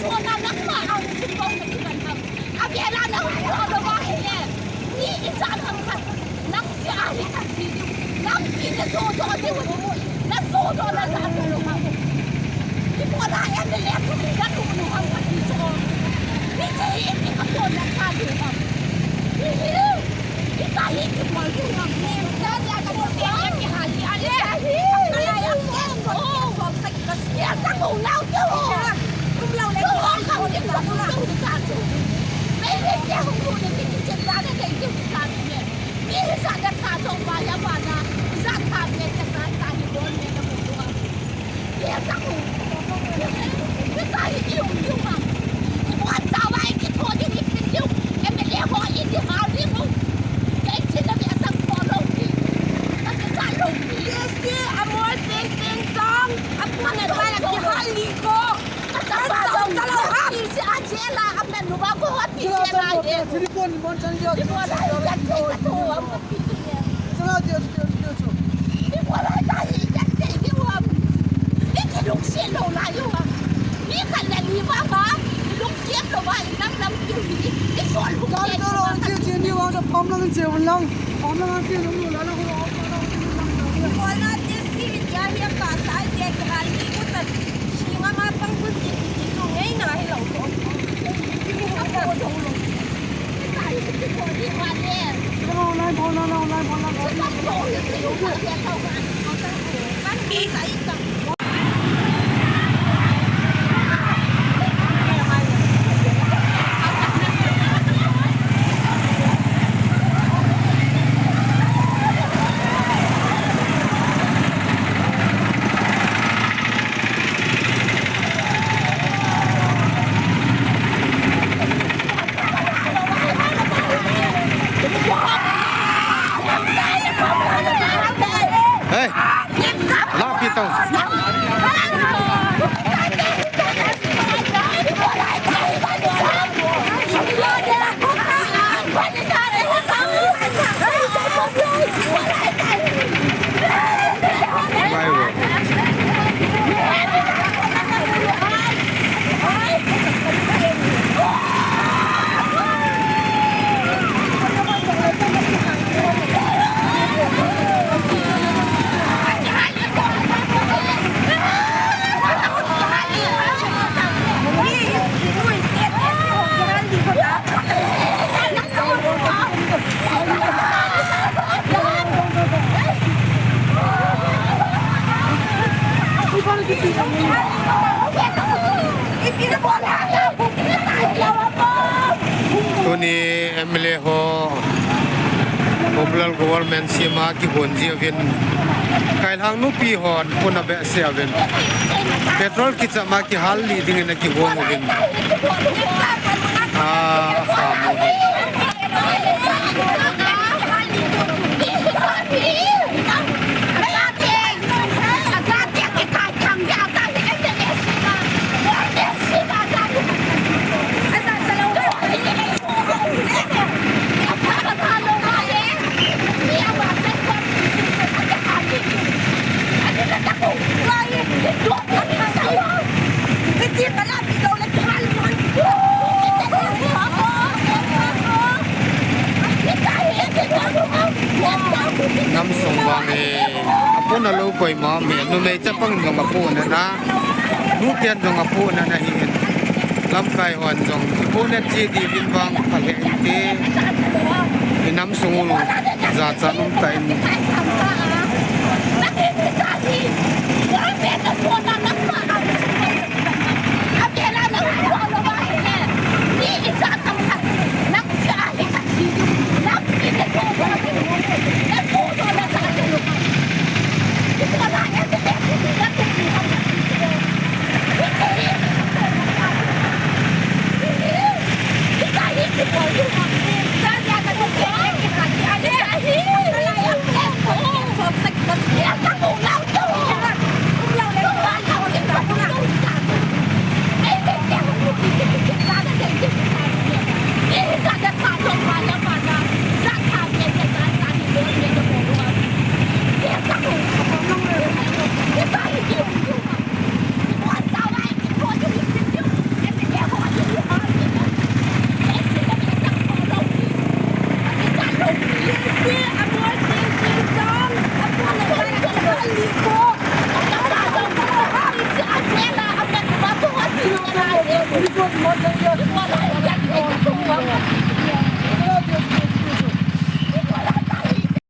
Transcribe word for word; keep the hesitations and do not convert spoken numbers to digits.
Kona nangma ang sumbaw na kiman ham. Abela nang ko lo ba he. Ni ichan ham khat. Nang si ahi khat si. Nang si na so so de wo. Na so so na sa so lo ham. Ni ko na em le ko ni na ko no ham khat ni so. Ni si hi ni ko na ka de ham. Ni hi. Ni ka hi ni ko lo ham. Ni sa ya ka de ya ki ha ni a le. Ni ka hi. Ni ka hi. Hey, la pi tong. Tuni M L A ho popular government sem a kigon jeh uvin Kailhang nupi hon puna behseh uvin petrol kicham a kihal lih dingin akigong uvin. Ah, ah. Nam sung vang hi apuna lou koima um e, numei chapang jong apuna na, nuten jong apuna na hi. Lamkai hon jong ipu ne chi di vin vang pha le inte. Inam sung u jachat um ta in.